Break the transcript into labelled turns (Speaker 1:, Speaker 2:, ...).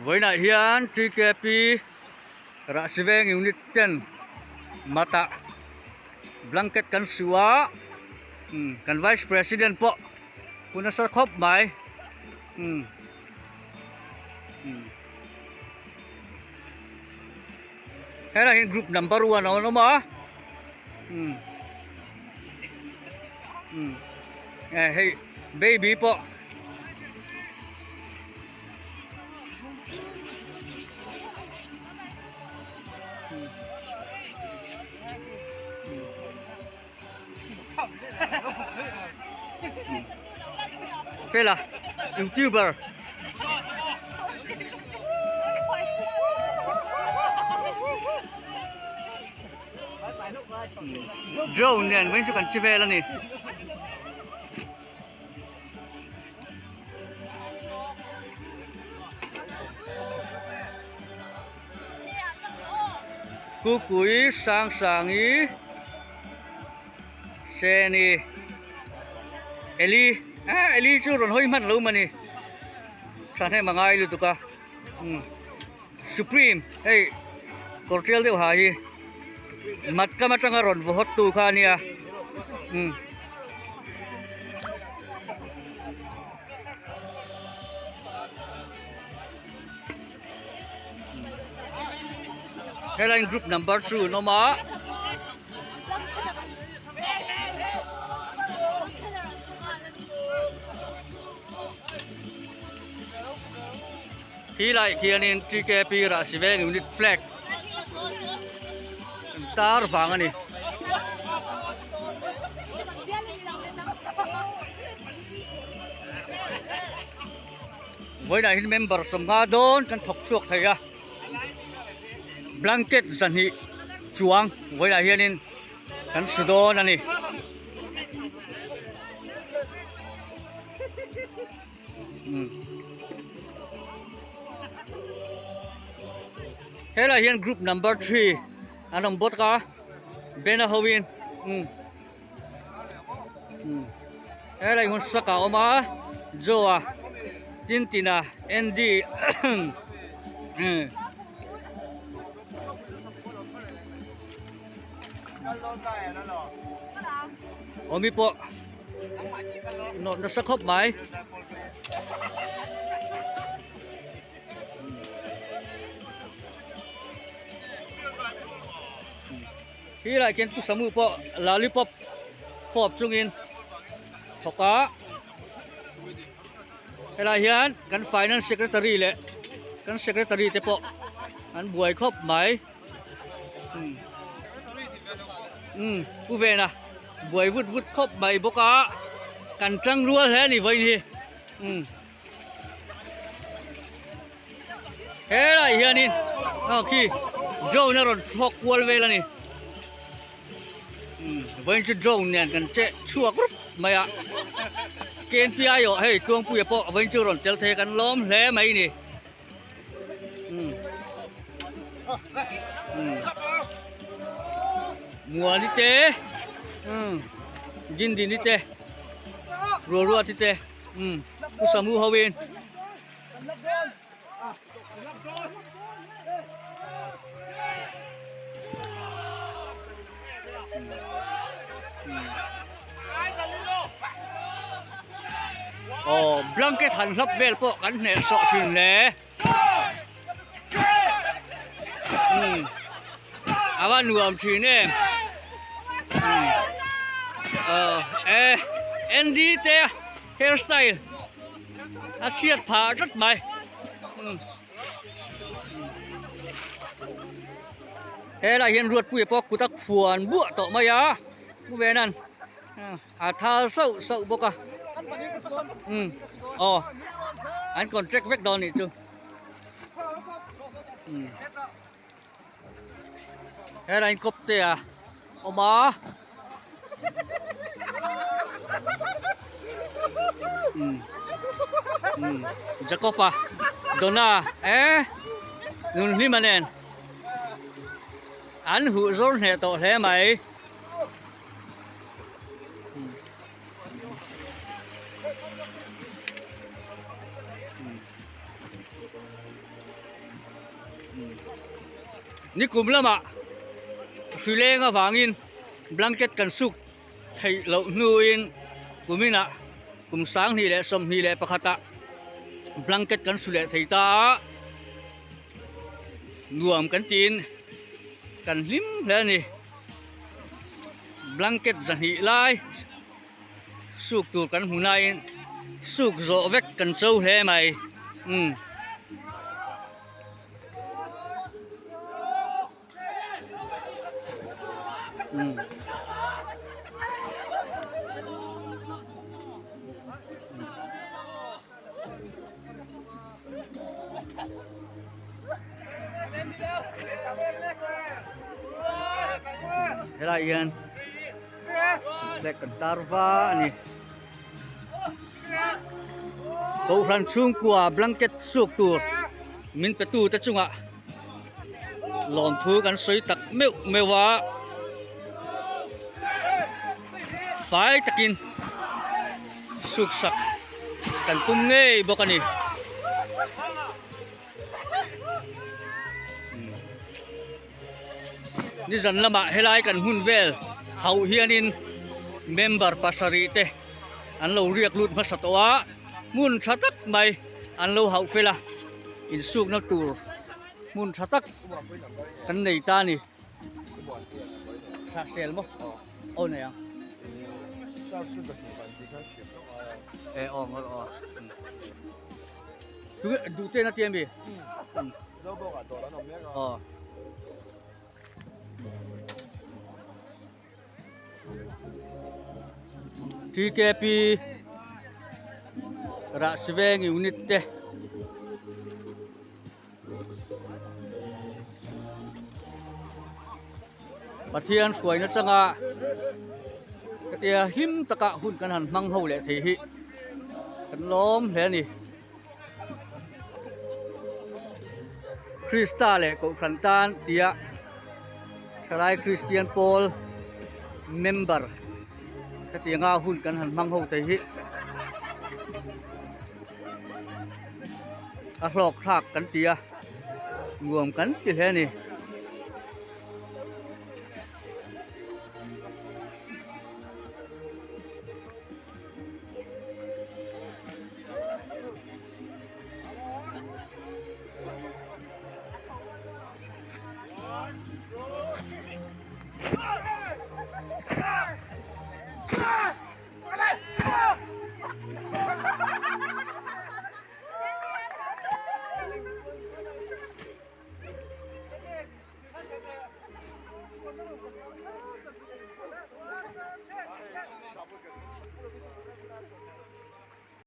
Speaker 1: Vawiinah hian TKP Rahsiveng unit ten matah blanket kan su a kan vice president pawh pu nasa khawp mai umm helai hi group number one a awm a umm umm hei baby pawh. Fela youtuber drone nen vawiin chu kan che vel a ni. Kukui sang sangi Seni Eli ah Eli chu rawn hawi hman lo mani thahnem a ngai lutuk a umm Supreme hei kawr tial deuh ha hi mat kam atanga rawn vaw hawt tu kha a nia umm. Helai group number 2 an awm a. Khi lai khianin TKP Rahsiveng unit flag an tar vang a ni. Vawiinah hian member sawmnga dawn kan thawk chhuak thei a blanket zahnih chuang vawiinah hianin kan su dawn a ni. Helai hian group number 3 an awm bawk a bena hoin helai hun saka awm a Joe-a Tintin-a Andy awmi pawh Nawh nasa khawp mai. Khi lai khian Pu Samu pawh lollipop fawp chungin thawk a. Helai hian kan finance secretary leh kan secretary te pawh an buai khawp mai. Umm Pu Vena buai vut vut khawp mai bawk a kan tang rual hle a ni vawiin hi umm helai hianin aw khi drone a rawn thlawk kual vel a ni umm vawiin chu drone nen kan che chhuak rup mai a KNPI aw hei Tluangpuia pawh vawiin chu rawn tel thei a kan lawm hle mai a ni. Muani te Dindini te Ruaruati te Pu Samu ho in Aw blanket han hlap vel pawh kan hneh sawh thin hle umm a va nuam thin em umm aw e Andy te hair style a chhiat phah tlat mai umm. Helai hian Ruatpuia pawh kut a khuan buah tawh mai a, Pu Venan a thal sauh sauh bawk a, umm aw an contract vek dawn nih chu umm helai in kawp te a awm a umm umm Jacob a Donna eh Nunhlima nen an huh zawr hneh tawh hle mai. Nikum lamah hrileng avangin blanket kan suk theih loh hnuin kuminah kum 2021 ah blanket kan su leh thei ta a, nuam kan tiin kan hlim hle a ni. Blanket zahnih lai suk tur kan hmu nain suk zawh vek kan cho hle mai umm. Helai hian flag kan tar va a ni. Kohhran chhungkua blanket suk tur min pe tu te chungah lawmthu kan sawi tak meuh meuh a fai takin suk sak kan tum ngei bawk a ni. Nizan lamah helai kan hmun vel hauh hianin member pasarih te an lo riak lut hmasa tawh a, hmun tha tak mai an lo hauh fel a, insukna tur hmun tha tak kan nei ta a ni. Thla sel maw? Aw nei ang. E aw ngawr aw. Duh te na ti ami? Aw. TKP Rahsiveng unit te Pathian hruaina changa hetia hlim taka hun kan han hmang ho leh thei hi kan lawm hle a ni. Krista leh Kohhran tan tia thalai Kristian pawl member hetianga hun kan han hmang ho thei hi a hlawk thlak kan ti a nuam kan ti hle a ni.